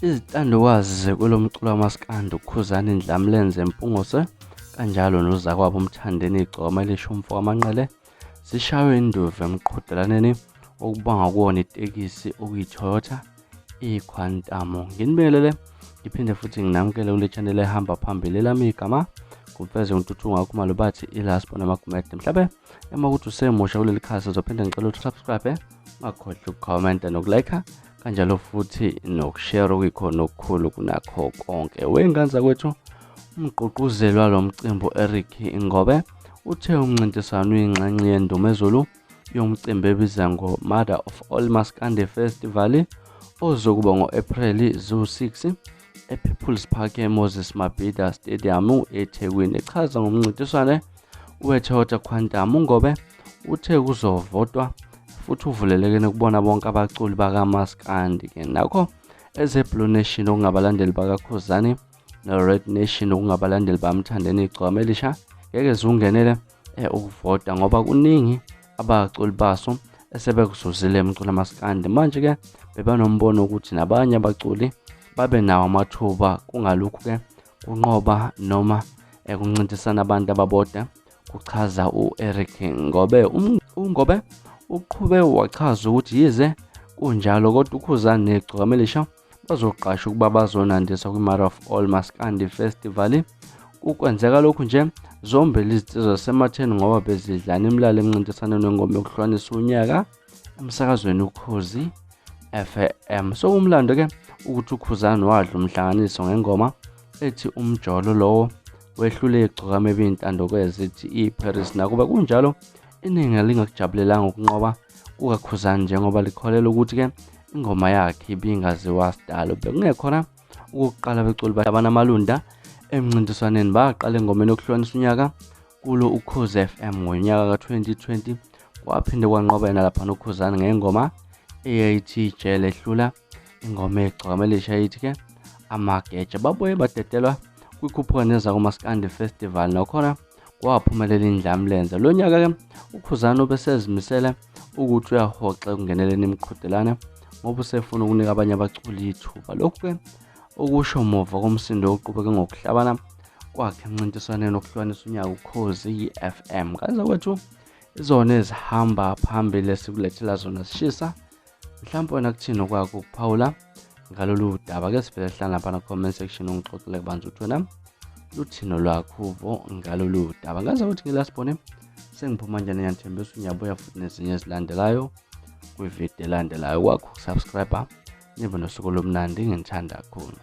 Izintandokazi kwelomculo kamaskandi uKhuzani Ndlamlenze Mpungose kanjalo nozakwabo uMthandeni Igcokama Elisha umfo kaManqele zishaywe induvu emqhudelwaneni okubangwa kuwona itekisi okuyi-Toyota iQuantum. Nginibingelele ngiphinde futhi nginamukele kule channel ehamba phambili elami igama kumfeze uNtuthu Khumalo bathi iLast Born Amagumede. Mhlabe uma ukuthi usemusha kuleli khasi uzophinde ngicela ukuthi subscribe, ungakhohlwa ukukhomenta nokulike kanjalo futhi nokushare okuyikhona okukhulu kunakho konke. Wey'ngane zakwethu, umgqugquzeli walo mcimbi u-Eric Ngobe uthe umncintiswano uyingxenye yendumezulu yomcimbi ebiza ngo-Mother of All Maskandi Festival ozokuba ngo-Ephreli ziwu-6 ePeople's Park eMoses Mabhida Stadium eThekwini. Echaza ngomncintiswane we-Toyota Quantum, uNgobe uthe kuzovotwa futhi uvulelekene kubona bonke abaculi bakamaskandi-ke nakho eze-Blue Nation okungabalandeli bakaKhuzani no-Red Nation okungabalandeli baMthandeni Igcokama Elisha ngeke ziwungenele ukuvota ngoba kuningi abaculi baso esebekuzuzile emculo maskandi. Manje-ke bebanombono ukuthi nabanye abaculi babe nawo amathuba kungalokhu-ke kunqoba noma kuncintisana abantu ababodwa, kuchaza u-Eric Ngobe. UNgobe uqhube wachaza ukuthi yize kunjalo kodwa uKhuzani neGcokama Elisha bazoqashwa ukuba bazonandisa kwi-Mother of All Maskandi Festival. Kukwenzeka lokhu nje zombili izinsizwa zasematheni ngoba bezidlana imilala emncintiswaneni wengoma yokuhlukanisa unyaka emsakazweni Ukhozi FM. Sokumlando-ke ukuthi uKhuzani wadla umhlanganiso ngengoma ethi Umjolo lowo wehlule igcokama ebiyintandokazi ethi iParis. Nakuba kunjalo iningi lingakujabulelanga ukunqoba kukaKhuzani njengoba likholelwa ukuthi-ke ingoma yakhe ibingaziwa sidalo. Bekungekhona ukuqala abaculi abanamalunda emncintiswaneni, baqala engomeni yokuhlukanisa unyaka kulo Ukhozi FM ngonyaka ka-2020, kwaphinde kwanqoba yena laphana uKhuzani ngengoma eyayithi Ijele ehlula ingoma yegcokama elisha eyithi-ke Amageja. Babuye badedelwa kwikhuphuka neza kuMaskandi Festival nakhona kwaphumelela iNdlamlenze. Lo nyaka-ke uKhuzani ubesezimisele ukuthi uyahoxa ekungeneleni imiqhudelane ngoba usefuna ukunika abanye abaculi ithuba. Lokhu-ke okusho muva komsindo oqhubeke ngokuhlabana kwakhe emncintiswaneni wokuhlukanisa unyaka Ukhozi FM. Kanti kwethu izona ezihamba phambili esikulethela zona sishisa. Mhlawumbe wena kuthini okwakho ukuphawula ngalolu daba? Ke sivele sihlala lapha na comment section ungixoxele kabanzi ukuthi wena luthini olwakho uvo ngalolu daba. Ngaze ukuthi ngilasibone sengiphuma njani, ngiyathembisa ngiyabuya futhi nezinye ezilandelayo kwividiyo elandelayo. Kwakho ukusubscribe, nibe nosuku olumnandi, nginithanda kakhulu.